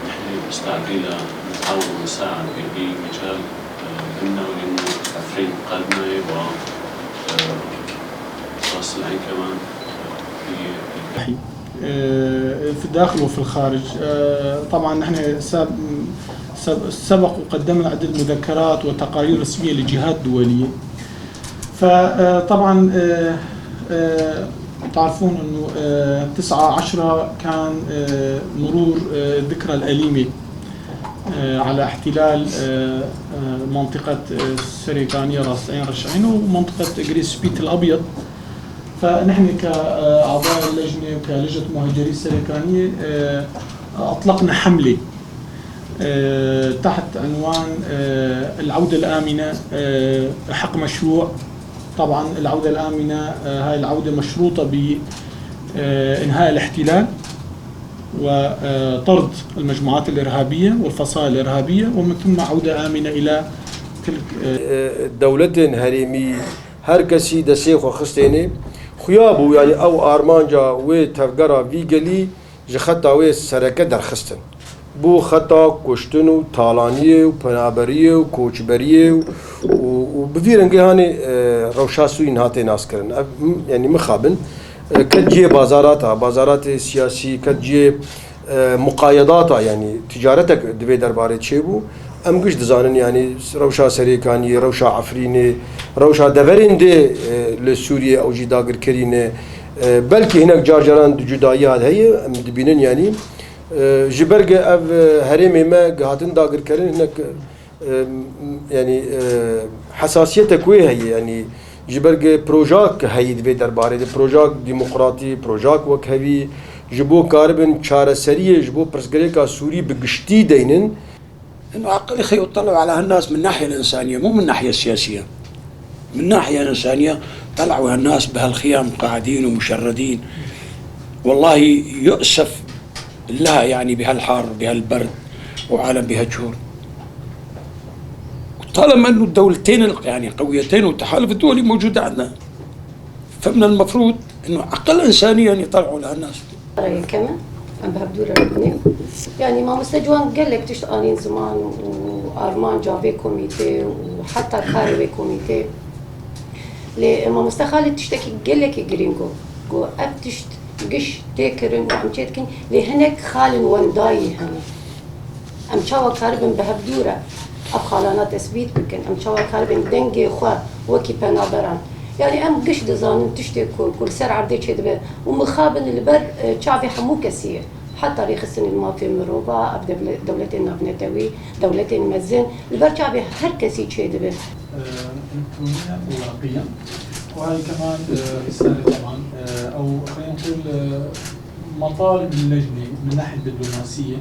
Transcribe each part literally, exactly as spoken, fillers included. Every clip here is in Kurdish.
ونحن مستعدين لنتعاون ونساعد بأي مجال، آه، منا ولأنه عفرين قلبنا و، آه، راس العين كمان، آه، في آه، في الداخل وفي الخارج. آه، طبعًا نحن ساب-، سب-، سبق وقدمنا عدة مذكرات وتقارير رسمية لجهات دولية. فطبعًا، آه، آه، تعرفون إنه، آه، تسعة عشرة كان، آه، مرور، آه، الذكرى الأليمة، آه، على احتلال، آه، آه، منطقة، آه، سريكانية، راس العين، رشعين، ومنطقة قريس سبيت الأبيض. فنحن كأعضاء اللجنة وكلجنة مهاجري السريكانية، آه، أطلقنا حملة، آه، تحت عنوان، آه، العودة الآمنة، آه، حق مشروع. طبعًا العودة الآمنة، آه، هاي العودة مشروطة ب، آه، إنهاء الاحتلال وطرد المجموعات الإرهابية والفصائل الإرهابية، ومن ثم عودة آمنة إلى تلك، آه، Dewletên herêmî her kesî destê xwe xistênê. Xuya bû, yanî ew armanca wê tevgera vî gelî ji xeta wê sereke derxistin. Bû xeta kuştin û talaniyê û penaberiyê û koçberiyê û, û, û bi vî rengê hanê, e, rewşa Sûrî niha tê naskirin. Ev, m-, yanî mixabin, e, ket cihê bazarata, bazaratê siyasî, ket cihê, e, muqayedata, yanî ticaretek di vê derbarê çêbû. Em giş dizanin, yanî rewşa Serêkaniyê, rewşa Efrînê, rewşa deverên dê, e, li Sûriyê ew jî dagirkerî ne. E, belkî hinek car caran di cudayiya de heye, em dibînin, yanî, e, ji ber ge ev, e, herêmê me gihatin dagirkerin, hinek, e, m-, yanî, e, hesasiyetek wê heye, yanî ji ber ge projak heye di vê derbarê de, projak demokratî, projak wekhevî, ji bo karibin çareseriyê ji bo pirsgirêka Sûrî bi giştî deynin. إنه عقل يخي يطلعوا على هالناس من الناحية الإنسانية، مو من الناحية السياسية. من ناحية إنسانية طلعوا هالناس بهالخيام قاعدين ومشردين. والله يؤسف لها، يعني، بهالحر، بهالبرد، وعالم بهالجهر. وطالما إنه الدولتين ال-، يعني، قويتين والتحالف الدولي موجود عندنا، فمن المفروض إنه عقل إنساني، يعني، يطلعوا لهالناس. Yekeme, em bi hevdû re bibînin. Yanî mamoste Ciwan gelek tişt anîn ziman û armanca vê komîtê û heta karê wê komîtê. Lê mamoste Xalid tiştekî gelekî girîng got. Got, ev tişt giş tê kirin û em çê dikin, lê hinek xalên wendayî hene. Em çawa karibin bi hevdû re ev xalana tesbît bikin? Em çawa karibin dengê xwe wekî penaberan? Yanî em giş dizanin tiştê ku, ku li ser erdê çêdibe û mixabin li ber, e, çavê hemû kesî ye. Heta rêxistinên mafê mirova, ev dewle-, dewletên navnetewî, dewletên mezin, li ber çavê her kesî çêdibe. Ee, elektroniye û werqiye. Û hay keman, e, risale keman, e, ew xeyên xil, e, مطالب اللجنة من ناحية دبلوماسية،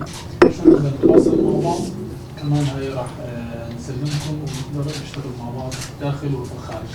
شغل التواصل مع بعض، كمان هاي راح، آه، نسلمكم ونقدر نشتغل مع بعض داخل وفي الخارج.